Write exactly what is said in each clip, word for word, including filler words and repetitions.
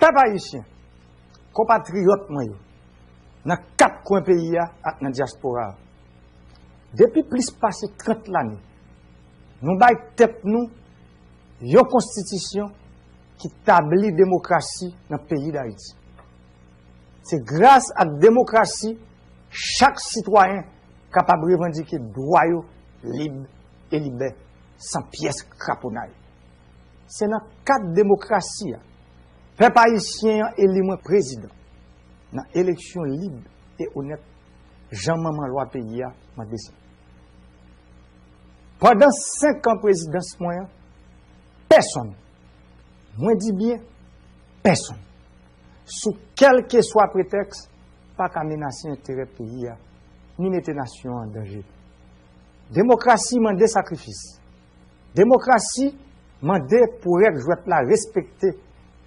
Pèp ayisyen, konpatriyòt mwen yo, nan kat kwen peyi a ak nan dyaspora a, depi plis pase trant lane, nou bay tèt nou yon konstitisyon ki tabli demokrasi nan peyi Dayiti. Se gras ak demokrasi chak sitwayen kapab revandike dwa yo lib e libè, san pyès kraponay. Se nan kad demokrasi a, pèp ayisyen an eli mwen prezidan nan eleksyon lib e onèt, jan manman lwa peyi a mande sa. Pandan senk an prezidans mwen an, pèsonn, mwen di byen, pèsonn, sou kèlkeswa pretèks, pa ka menase enterè peyi a, ni mete nasyon an an danje. Demokrasi mande sakrifis. Demokrasi mande pou règ jwèt la respekte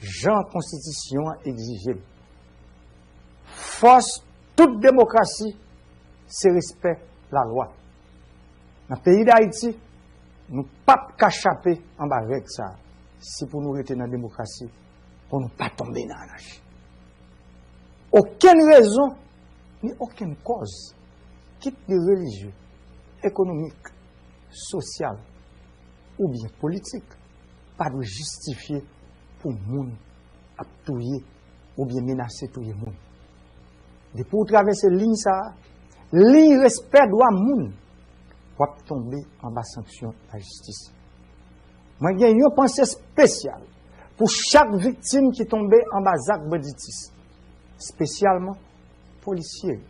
jan konstitisyon an egzije l. Fòs tout demokrasi se respè lalwa. Nan peyi Dayiti, nou p ap ka chape anba règ sa a, si pou nou rete nan demokrasi, pou nou pa tonbe nan anachi. Okenn rezon, ni okenn kòz, kit li relijye, ekonomik, sosyal, oubyen politik, pa dwe jistifye pou moun ap touye oubyen menase touye moun. Depi w travèse liy sa a, liy respè dwa moun, w ap tonbe anba sanksyon lajistis. Mwen gen yon panse espesyal pou chak viktim ki tonbe anba zak banditis, espesyalman polisye yo.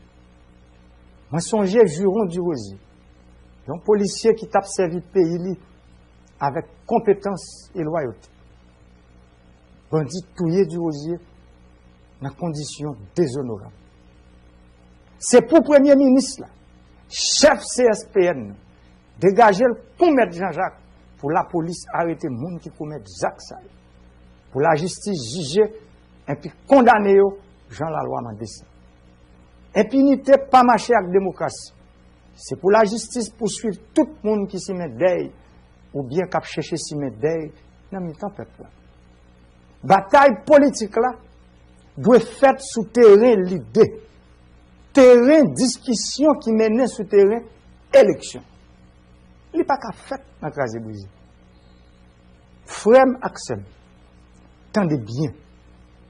Mwen sonje Juron Durosier, yon polisye ki t ap sèvi peyi li avèk konpetans e lwayote. Bandi touye Durosier nan kondisyon dezonorab. Se pou premye minis la, chèf C S P N nan, degaje l kou mèt Janjak pou lapolis arete moun ki komèt zak sa yo, pou lajistis jije enpi kondane yo jan lalwa mande sa. Enpinite pa mache ak demokrasi. Se pou lajistis pouswiv tout moun ki simen dèy oubyen k ap chèche simen dèy nan mitan pèp la. Batay politik la dwe fèt sou teren lide, teren diskisyon ki mennen sou teren eleksyon. Li pa ka fèt nan kraze brize. Frè m ak sè m, tande byen,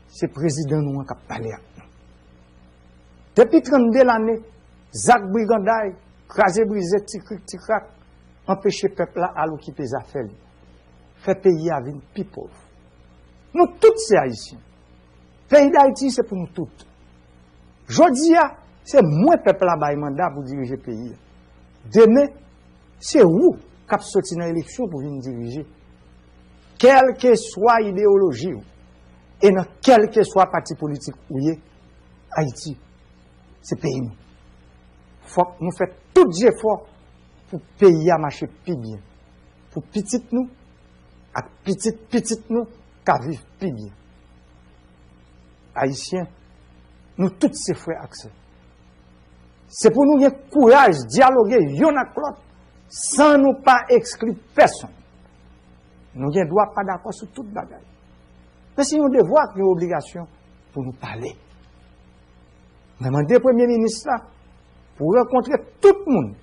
se prezidan nou an k ap pale ak nou. Depi trannde lane, zak briganday, kraze brize, ti krik ti krak, anpeche pèp la al okipe zafè li, fè peyi a vin pi pòv. Nou tout se Ayisyen. Peyi Dayiti se pou nou tout. Jodi a, se mwen pèp la bay manda pou dirije peyi a. Demen, se ou k ap soti nan eleksyon pou vin dirije. Kèlkeswa ideyoloji w, e nan kèlkeswa pati politik ou ye, Ayiti, se peyi nou. Fòk nou fè tout jefò pou peyi a mache pi byen, pou pitit nou ak pitit pitit nou ka viv pi byen. Ayisyen, nou tout se frè ak sè. Se pou nou gen kouraj dyaloge yonn ak lòt san nou pa ekskli pèsonn. Nou gen dwa pa dakò sou tout bagay. Men se yon devwa ak yon obligasyon pou nou pale. Mwen mande premye minis la pou rankontre tout moun,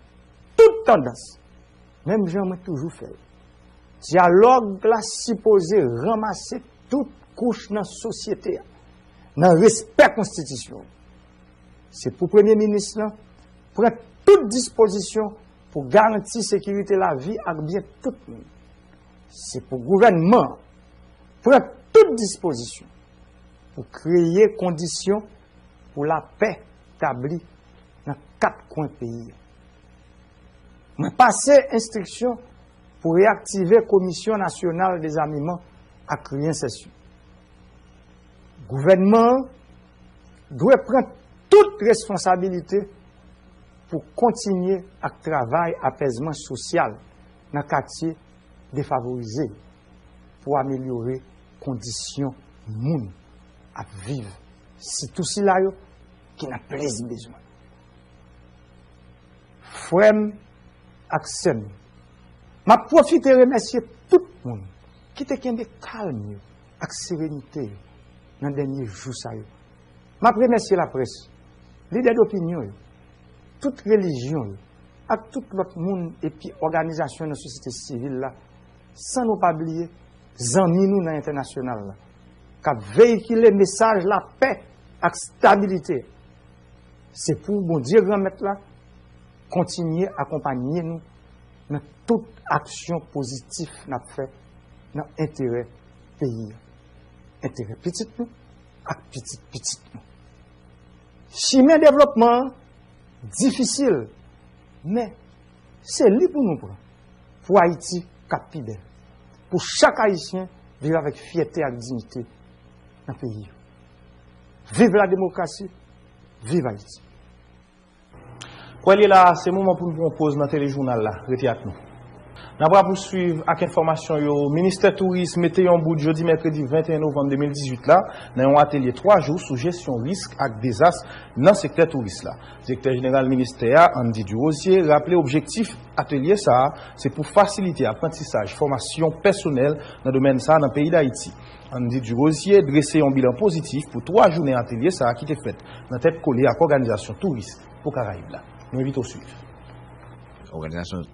tout tandans, menm jan mwen toujou fè l. Dyalòg la sipoze ranmase tout kouch nan sosyete a, nan respè konstitisyon. Se pou premye minis lan pran tout dispozisyon pou garanti sekirite lavi ak byen tout moun. Se pou gouvènman an pran tout dispozisyon pou kreye kondisyon pou lapè tabli nan kat kwen peyi a. Mwen pase enstriksyon pou reyaktive Komisyon Nasyonal Dezameman ak Reyensèsyon. Gouvènman an dwe pran tout responsabilite pou kontinye ak travay apèzman sosyal nan katye defavorize yo pou amelyore kondisyon moun ap viv, sitou sila yo ki nan plis bezwen. Frè m ak sè m, m ap pwofite remèsye tout moun ki te kenbe kalm yo ak serenite yo nan dènye jou sa yo. M ap remèsye laprès, lidè dopinyon yo, tout relijyon yo, ak tout lòt moun epi òganizasyon nan sosyete sivil la, san nou pa bliye zanmi nou nan entènasyonal la, k ap veyikile mesaj lapè ak stabilite. Se pou Bondye Granmèt la kontinye akonpanye nou nan tout aksyon pozitif n ap fè nan enterè peyi a, enterè pitit nou ak pitit pitit nou. Chimen devlopman an difisil, men se li pou nou pran pou Ayiti k ap pi bèl, pou chak Ayisyen viv avèk fyète ak diyite nan peyi yo. Viv la demokrasi, viv Ayiti! Kwè l ye la, se moman pou n pran yon poz nan telejounal la. Rete ak nou. N ap rapousuiv ak enfòmasyon yo. Ministè Touris mete yon bout jodi mèkredi venteyen novanm de mil dizuit la nan yon atelye twa jou sou jesyon risk ak dezas nan sektè touris la. Direktè jeneral ministè a, Andy Durosier, raple objektif atelye sa a se pou fasilite aprantisaj fòmasyon pèsonèl nan domèn sa a nan peyi Dayiti. Andy Durosier drese yon bilan pozitif pou twa jounen atelye sa a ki te fèt nan tèt kole ak òganizasyon touris pou Karayib la. Nou envite w swiv. Òganizasyon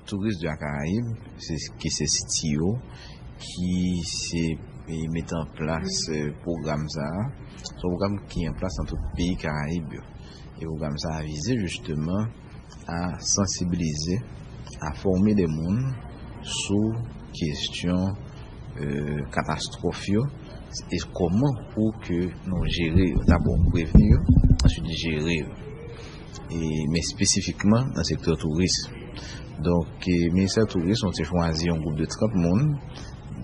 Touris de la Caraïbe, se ki se sitiyo ki se e, mete an plas e, pwogram sa a. Se yon pwogram ki an plas nan tout peyi Karayib yo. E pwogram sa a vize jisteman a sansibilize, a fòme de moun sou kesyon e, katastwòf yo e kòman pou ke nou jere yo. Dabò, prevni yo, answit jere yo. E, men espesifikman nan sektè touris. Donk, e, Ministè Touris, nou te chwazi yon gwoup de trant moun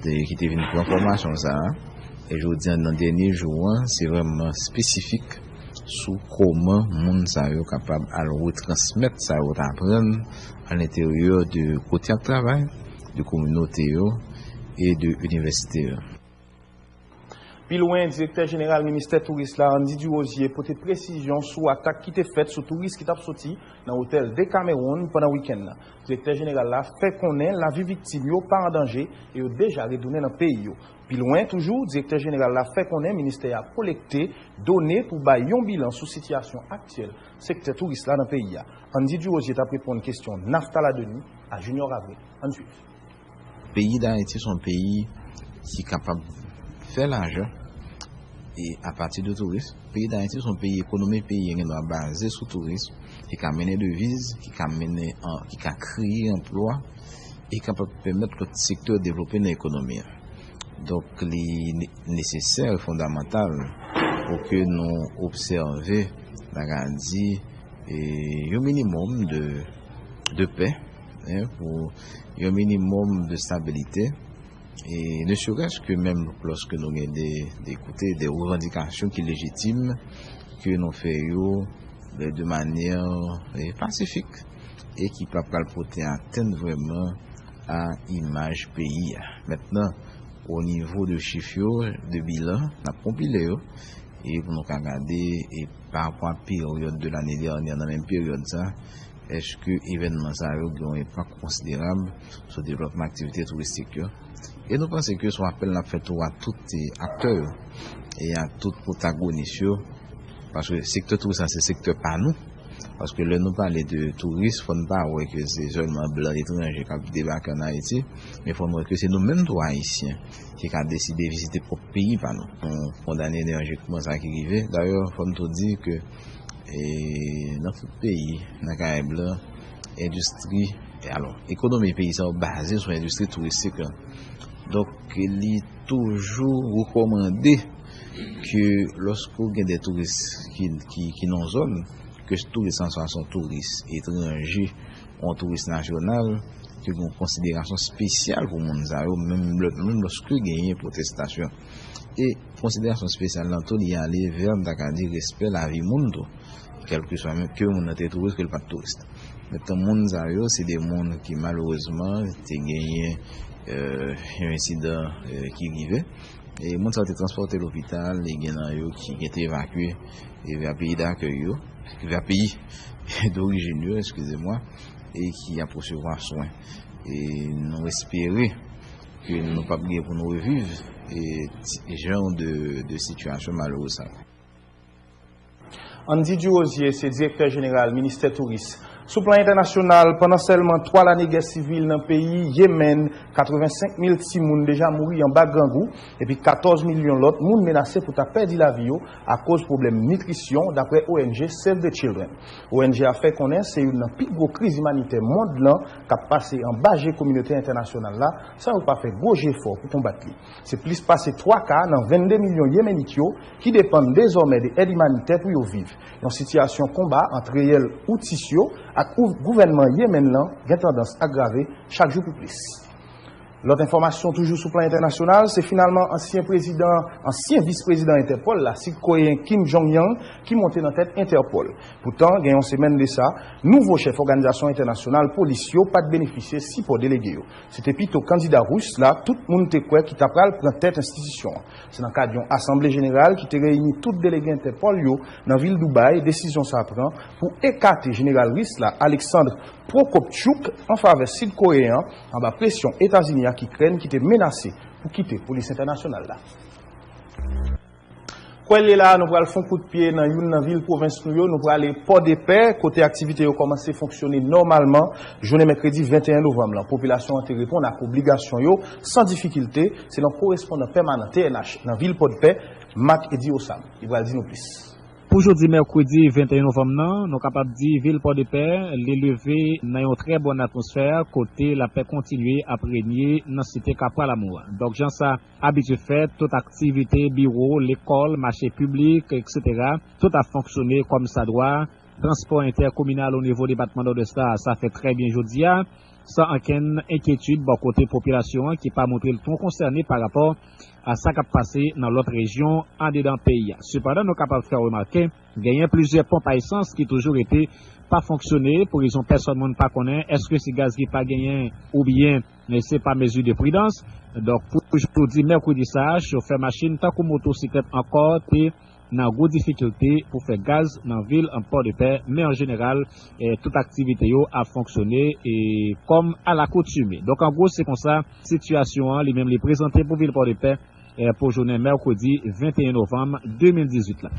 de, ki te vin pran fòmasyon sa a. E jodi a, nan dènye jou an, se vrèman espesifik sou kòman moun sa yo kapab al retransmèt sa yo t aprann alenteryè de kote y ap travay, de kominote yo e de inivèsite yo. Pi lwen, direktè jeneral ministè touris la, Andy Durosier, pote presizyon sou atak ki te fèt sou touris ki t ap soti nan otèl Decameron pandan wikenn nan. Direktè jeneral la fè konnen lavi viktim yo pa an danje e yo deja retounen nan peyi yo. Pi lwen toujou, direktè jeneral la fè konnen ministè a kolekte done pou bay yon bilan sou sitiyasyon aktyèl sektè touris la nan peyi a. Andy Durosier t ap reponn kesyon Naftala Denis a Junior Avril. Ann swiv. Peyi Dayiti se yon peyi ki kapab fè lajan e apati de touris. Peyi Dayiti se yon peyi, ekonomi peyi a gen dwa baze sou touris, ki ka mennen deviz, ki ka mennen an, ki ka kreye anplwa e ki kapab pèmèt lòt sektè devlope nan ekonomi a. Donk, li ne-, nesesè e fondamantal pou ke nou obsève, n a ka di, e, yon minimòm de, de pè, en, pou yon minimòm de stabilite, e ne serait-ce que menm lòske nou gen de, de, kote, de revandikasyon ki lejitim, ke nou fè yo de, de manyè, e, pasifik e ki pa pral pote atent vrèman a imaj peyi a. Mentnan, o nivo de chif yo, de bilan, n ap konpile yo, e pou nou ka gade, e pa rapò a peryòd de lane dènyè, nan menm peryòd sa, èske evènman sa yo gen yon enpak konsiderab sou devlòpman aktivite touristik yo? E nou panse ke se yon apèl n ap fè tou a tout, e, aktè yo e a tout pwotagonis yo, paske sektè touris la se sektè pa nou. Paske lè nou pale de touris, fò n pa wè ke se sèlman blan etranje k ap debake ann Ayiti, men fò n wè ke se nou menm tou Ayisyen ki ka deside vizite pwòp peyi pa nou. Nou kondane deranjman sa ki rive. Dayè, fò n tou di ke, e, nan tout peyi, nan Karayib la, endistri, e alò, ekonomi peyi sa yo baze sou endistri touristik la. Donk, li toujou rekòmande ke lòske w gen de touris ki, ki, ki nan yon zòn, ke touris lan swa se yon touris etranje, yon touris nasyonal, ke gen yon konsiderasyon espesyal pou moun sa yo, menm lè, menm lòske genyen pwotestasyon. E konsiderasyon espesyal lan tou, li ale vè, m ta ka di, respè lavi moun tou. Kèlkeswa menm ke moun nan te touris, ke l pa t touris. Mentnan, moun sa yo, se de moun ki malerezman te genyen, e, yon ensidan, e, ki rive. E moun sa yo te transpòte lopital, e gen nan yo ki, ki te evakye, e, vè peyi dakèy yo, vè peyi dorijin yo, eskize mwa, e ki ap resevwa swen. E nou espere ke nou p ap gen pou nou reviv e ti- jan de, de sitiyasyon malere sa. Andy Durosier se direktè jeneral ministè touris. Sou plan entènasyonal, pandan sèlman twa lane gè sivil nan peyi Yemen, katrevensenk mil timoun deja mouri anba grangou, epi katòz milyon lòt moun menase pou ta pèdi lavi yo akoz pwoblèm nitrisyon, dapre O N G Save the Children. O N G a fè konnen se youn nan pi gwo kriz imanitè mond lan k ap pase anba je kominote entènasyonal la, san yo pa fè gwo jefò pou konbat li. Se plis pase twa ka nan vennde milyon Yemenit yo ki depann dezòmè de èd imanitè pou yo viv. Yon sitiyasyon konba ant reyèl Houthis yo ak ou- gouvènman Yemen lan gen tandans agrave chak jou pi plis. Lòt enfòmasyon toujou sou plan entènasyonal, se finalman ansyen prezidan, ansyen vis prezidan Entèpòl la, Sid Koreyen Kim Jong Yang, ki monte nan tèt Entèpòl. Poutan, gen yon semèn de sa, nouvo chèf òganizasyon entènasyonal polis yo pa t benefisye sipò delege yo. Se te pito kandida ris la tout moun te kwè ki ta pral pran tèt enstitisyon an. Se nan kad yon asanble jeneral ki te reyini tout delege Entèpòl yo nan vil Dubai desizyon sa a pran pou ekate jeneral ris la Alexandre Prokopchuk an favè Sid Koreyen an anba presyon Etazini ak Ikrèn ki te menase pou kite polis entènasyonal la. Kwè l ye la, nou pral fon kout pye nan youn nan vil pwovens nou yo, nou prale Pòdepè, kote aktivite yo kòmanse fonksyone nòmalman jounen mèkredi venteyen novanm lan. Popilasyon an te reponn ak obligasyon yo san difikilte, selon korespondan pèmanan T N H nan vil Pòdepè, Marc Eddy Osam. Li pral di nou plis. Pou jodi mèkredi venteyen novanm nan, nou kapab di vil Pòdepè, li leve nan yon trè bòn atmosfè, kote lapè kontinye ap renye nan site Kapwa Lamou a. Donk, jan sa abitye fèt, tout aktivite, biwo, lekòl, mache piblik, etsetera, tout ap fonksyone kòmsadwa. Transpò entèkominal o nivo depatman Nòdwès la, sa fè trè byen jodi a, san okenn enkyetid bò kote popilasyon an ki pa montre l twò konsène pa rapò a sa k ap pase nan lòt rejyon andedan peyi a. Sepandan, nou kapab fè remake, genyen plizyè ponp a esans ki toujou rete pa fonksyone pou rezon pèsòn moun pa konnen, èske se gaz ki pa genyen oubyen se pa mezi de pridans. Donk, pou jodi mèkredi sa a, chofè machin tankou motosiklèt ankò te nan gwo difikilte pou fè gaz nan vil an Pòdepè, men an jeneral, eh, tout aktivite yo ap fonksyone, eh, kòm alakoutime. Donk, an gwo, se konsa sitiyasyon an li menm li prezante pou vil Pòdepè, eh, pou jounen mèkredi venteyen novanm de mil dizuit la.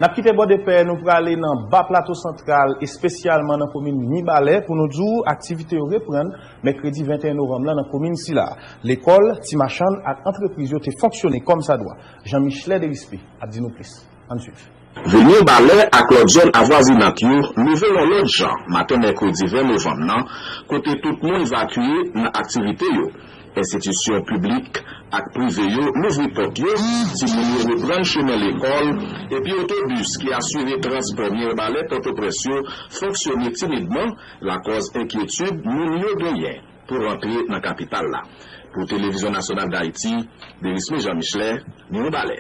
N ap kite Pòdepè, nou prale nan Ba Plato Santral, espesyalman nan komin Mibalè, pou nou di w aktivite yo reprann mèkredi venteyen novanm lan nan komin sila a. Lekòl, ti machann ak antrepriz yo te fonksyone kòmsadwa. Jean Michelet Derispe ap di nou plis. Ann swiv. Vil Mibalè ak lòt zòn avwazinant yo leve yon lòt jan maten mèkredi ven novanm nan, kote tout moun vakye nan aktivite yo. Enstitisyon piblik ak prive yo louvri pòt yo, timoun yo reprann chemen lekòl, epi otobis ki asire transpò Mibalè Pòtoprens yo fonksyone timidman, lakòz enkyetid moun yo genyen pou rantre nan kapital la. Pou Televizyon Nasyonal d Ayiti, Derisme Jean Michelet, Mibalè.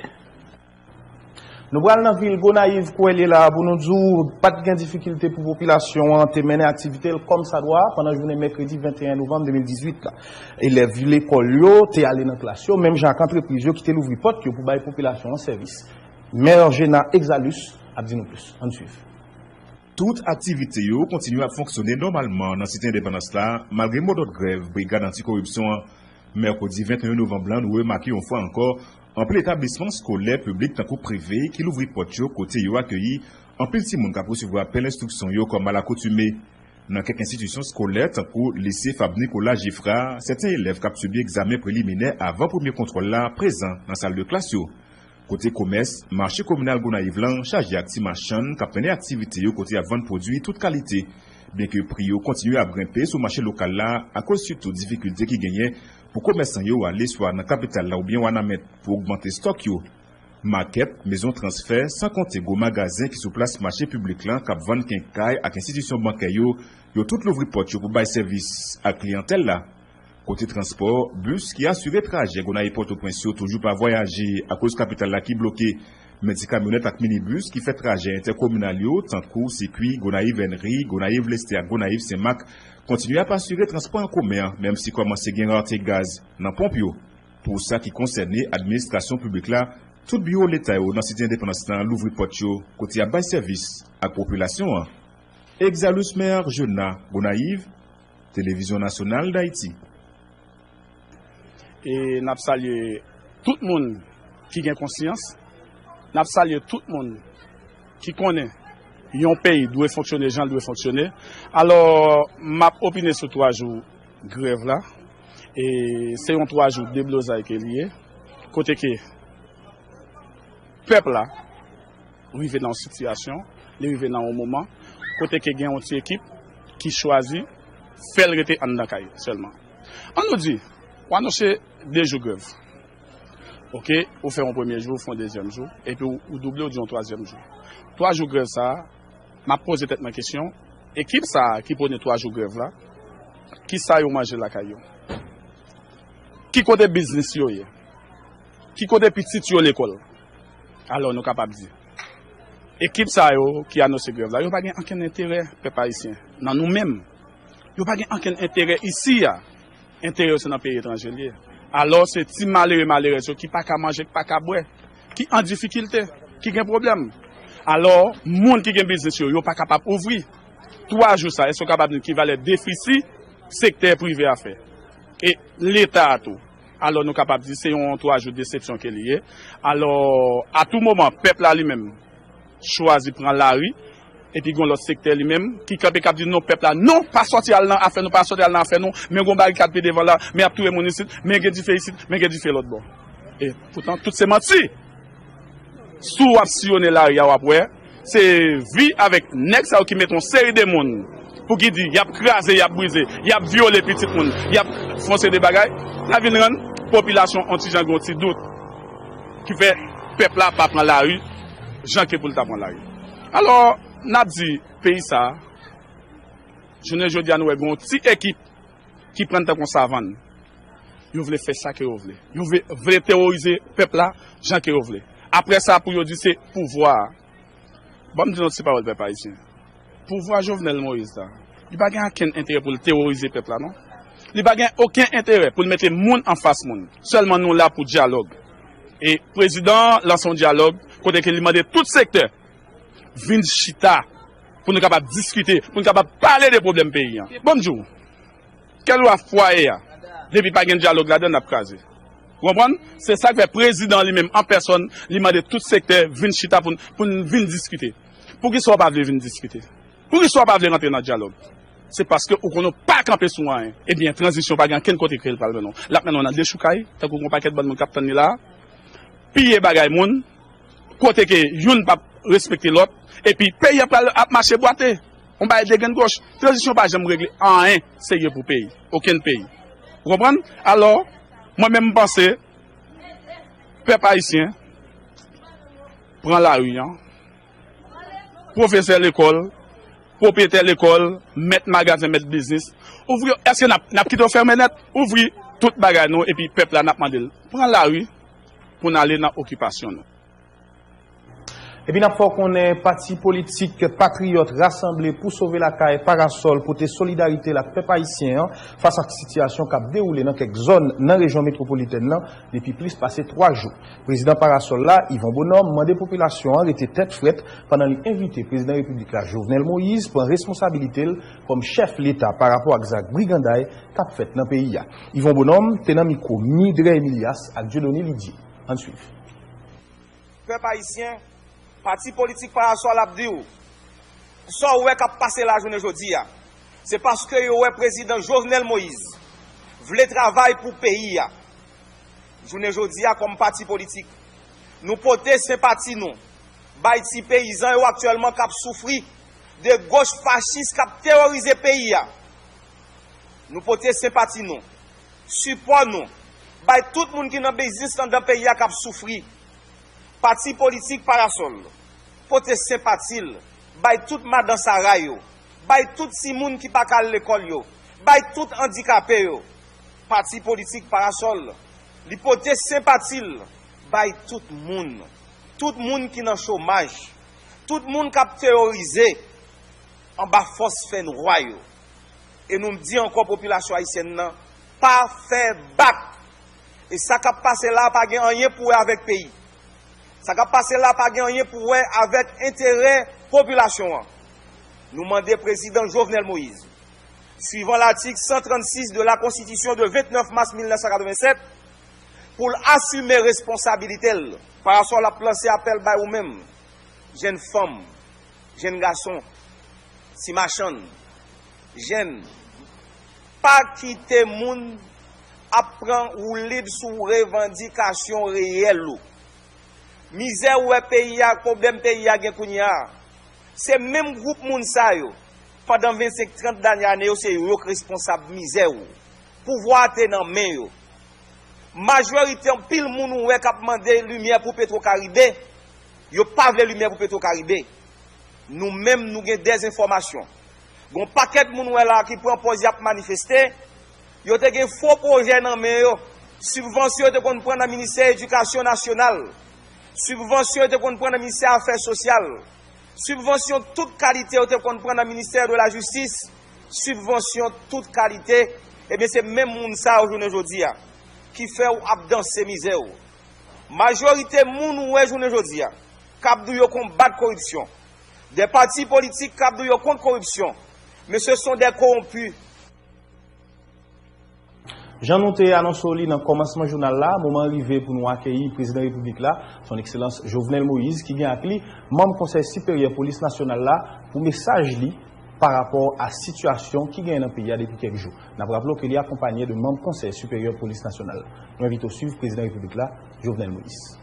Nou pral nan vil Gonayiv, kwè l ye la a, pou nou di w pa t gen difikilte pou popilasyon an te mennen aktivite l kòmsadwa pandan jounen mèkredi venteyen novanm de mil dizuit la. Elèv lekòl yo te ale nan klas yo, menm jan ak antrepriz yo ki te louvri pòt yo pou bay popilasyon an sèvis. Mè Gena Exalus ap di nou plis. Ann swiv. Tout aktivite yo kontinye ap fonksyone nòmalman nan Site Endepandans la, malgre modòd grèv Brigad Anti-Koripsyon an. Mèkredi venteyen novanm lan, nou remake yon fwa ankò, anpil etablisman eskolè piblik tankou prive ki louvri pòt yo kote yo akeyi anpil timoun k ap resevwa pèl enstriksyon yo kòm alakoutime. Nan kèk enstitisyon eskolè tankou lise Fab Nicolas Geffrard, sèten elèv k ap sibi egzamen preliminè avan premye kontwòl la prezan nan sal de klas yo. Kote komès, mache kominal Gonayiv lan chaje ak ti machann k ap mennen aktivite yo kote y ap vann pwodui tout kalite. Byenke pri yo kontinye ap grenpe sou mache lokal la akoz sitou difikilte ki genyen pou komèsan yo ale swa nan kapital la oubyen Wanament pou ogmante stòk yo. Makèt, mezon transfè, san konte gwo magazen ki sou plas mache piblik lan k ap vann kenkay ak enstitisyon bankè yo, yo tout louvri pòt yo pou bay sèvis ak kliyantèl la. Kote transpò, bis ki asire trajè Gonayiv Pòtoprens yo toujou pa vwayaje akoz kapital la ki bloke. Men ti kamyonèt ak minibis ki fè trajè entèkominal yo, tankou sikwi Gonayiv Enri, Gonayiv Lestè ak Gonayiv Senmak, kontinye ap asire transpò an komen an, menm si kòmanse gen rate gaz nan ponp yo. Pou sa ki konsène administrasyon piblik la, tout biwo leta yo nan Site Endepandans lan louvri pòt yo, kote y ap bay sèvis ak popilasyon an. Exalus Maire Jona, Gonayiv, Televizyon Nasyonal d Ayiti. E n ap salye tout moun ki gen konsyans. N ap salye tout moun ki konnen yon peyi dwe fonksyone jan l dwe fonksyone. Alò, m ap opine sou twa jou grèv la. E se yon twa jou deblozay ke li ye. Kote ke pèp la rive nan yon sitiyasyon, li rive nan yon moman kote ke gen yon ti ekip ki chwazi fè l rete anndan kay sèlman. An nou di, w anonse de jou grèv. Oke, ou fè yon premye jou, ou fè yon dezyèm jou, epi ou, ou double, ou di yon twazyèm jou. Twa jou grèv sa a, m ap poze tèt mwen kesyon, ekip sa a ki pwone twa jou grèv la, ki sa yo manje lakay yo? Ki kote biznis yo ye? Ki kote pitit yo lekòl? Alò, nou kapab di, ekip sa yo ki anonse grèv la, yo pa gen ankenn enterè pèp ayisyen nan nou menm. Yo pa gen ankenn enterè isi a. Enterè yo se nan peyi etranje l ye. Alò, se ti malere malerèz yo ki pa ka manje, ki pa ka bwè, ki an difikilte, ki gen pwoblèm. Alò, moun ki gen biznis yo, yo pa kapab ouvri. Twa jou sa, èske w kapab di ki valè defisi sektè prive a fè? E Leta a tou. Alò, nou kapab di se yon twa jou desepsyon ke li ye. Alò, a tou moman, pèp la li menm chwazi pran lari, epi gen lòt sektè li menm ki kanpe k ap di non pèp la, non, pa sòti al nan afè nou, pa sòti al nan afè nou, men gon barikad pi devan la, men y ap touye moun isit, men gen dife isit, men gen dife lòt bò. E poutan, tout se manti. Si w ap siyonnen lari a, w ap wè, se vi avèk nèg sa yo ki mete yon seri de moun pou ki di y ap kraze, y ap brize, y ap vyole pitit moun, y ap fè yon seri de bagay, n a vin rann popilasyon yon ti jan gen yon ti dout ki fè pèp la pa pran lari jan ke pou l ta pran lari. Alò, n ap di peyi sa a, jounen jodi a nou wè gen yon ti ekip ki pran tankou yon savann. Yo vle fè sa ke yo vle. Yo vle, vle teworize pèp la jan ke yo vle. Apre sa, pou yo di se pouvwa a. Ban m di nou ti pawòl pèp ayisyen. Pouvwa Jovenel Moïse la, li pa gen okenn enterè pou l teworize pèp la, non. Li pa gen okenn enterè pou l mete moun anfas moun. Sèlman nou la pou dyalòg. E prezidan an lanse yon dyalòg kote ke li mande tout sektè vin chita pou nou kapab diskite, pou nou kapab pale de pwoblèm peyi an. Ban m di w, kèlkeswa fwaye a, depi pa gen dyalòg ladan l, n ap kraze. Ou konprann? Se sa k fè prezidan an li menm an pèsòn, li mande tout sektè vin chita pou n, pou n vin diskite. Poukisa w pa vle vin diskite? Poukisa w pa vle rantre nan dyalòg? Se paske ou konnen w pa kanpe sou anyen. Ebyen, tranzisyon pa gen ankenn kote ke l pral mennen w. L ap mennen w nan dechoukay, tankou yon pakèt bann moun k ap tann li la a, piye bagay moun, kote ke youn p ap respekte lòt, epi peyi an pral ap mache bwate. Yon bagay degrenn goch. Tranzisyon pa janm regle anyen serye pou peyi, okenn peyi. Ou konprann? Alò, mwen menm m panse, pèp ayisyen, pran lari an, pwofesè lekòl, pwopyetè lekòl, mèt magazen, mèt biznis, ouvri yo, èske n ap, n ap kite yo fèmen nèt? Ouvri tout bagay nou, epi pèp la, n ap mande l pran lari pou n ale nan okipasyon nou. Epi n ap fè w konnen pati politik Patriyòt Rasanble pou Sove Lakay, Parasòl, pote solidarite l ak pèp ayisyen an fas ak sitiyasyon k ap dewoule nan kèk zòn nan rejyon metwopolitèn nan depi plis pase twa jou. Prezidan Parasòl la, Yvon Bonhomme, mande popilasyon an rete tèt frèt pandan li envite Prezidan Repiblik la, Jovenel Moïse, pran responsabilite l kòm chèf Leta pa rapò ak zak briganday k ap fèt nan peyi a. Yvon Bonhomme te nan mikwo Midrè Emilias ak Dieudonné Lydie. Ann swiv. Pèp ayisyen, pati politik Parasòl ap di w, sa w wè k ap pase la jounen jodi a, se paske yo wè prezidan Jovenel Moïse vle travay pou peyi a. Jounen jodi a, kòm pati politik, nou pote senpati nou bay ti peyizan yo aktyèlman k ap soufri de goch fachis k ap teworize peyi a. Nou pote senpati nou, sipò nou, bay tout moun ki nan biznis anndan peyi a k ap soufri. Pati politik Parasòl pote senpati l bay tout madan sara yo, bay tout timoun ki pa ka al lekòl yo, bay tout andikape yo. Pati politik Parasòl, li pote senpati l bay tout moun, tout moun ki nan chomaj, tout moun k ap teworize anba fòs fènwa yo. E nou di ankò popilasyon ayisyèn nan, pa fè bak. E sa k ap pase la pa gen anyen pou wè avèk peyi. Sa k ap pase la pa gen anyen pou wè avèk enterè popilasyon an. Nou mande prezidan Jovenel Moïse, suivant l'article cent trente-six de la Constitution de vingt-neuf mars mille neuf cent quatre-vingt-sept, Pou l asime responsabilite l. Parasòl ap lanse apèl bay ou menm, jenn fanm, jenn gason, ti machann, jenn, pa kite moun ap pran woulib sou revandikasyon reyèl ou. Mizè ou wè peyi a, pwoblèm peyi a gen kounye a, se menm gwoup moun sa yo, pandan vennsenk, trant dènye ane yo, se yo k responsab mizè ou. Pouvwa a te nan men yo. Majorite anpil moun ou wè k ap mande limyè pou Petwo Karibe, yo pa vle limyè pou Petwo Karibe. Nou menm, nou gen dèzenfòmasyon. Gon pakèt moun ou wè la ki pran pòz y ap manifeste, yo te gen fo pwojè nan men yo. Sibvansyon yo te konn pran nan Ministè Edikasyon Nasyonal. Sibvansyon yo te konn pran nan Ministè Afè Sosyal. Sibvansyon tout kalite yo te konn pran nan Ministè de la Jistis. Sibvansyon tout kalite. Ebyen, se menm moun sa yo jounen jodi a ki fè w ap danse mizè w. Majorite moun ou wè jounen jodi a k ap di w yo konbat koripsyon. De pati politik k ap di w yo kont koripsyon. Men se son de kowonpi. Jan nou te anonse w li nan kòmansman jounal la, moman an rive pou nou akeyi Prezidan Repiblik la, Son Ekselans Jovenel Moïse, ki gen ak li manm Konsèy Siperyè Polis Nasyonal la pou mesaj li pa rapò a sitiyasyon ki genyen nan peyi a depi kèk jou. N ap raple w ke li akonpaye de manm Konsèy Siperyè Polis Nasyonal. Nou envite w swiv Prezidan Repiblik la, Jovenel Moïse.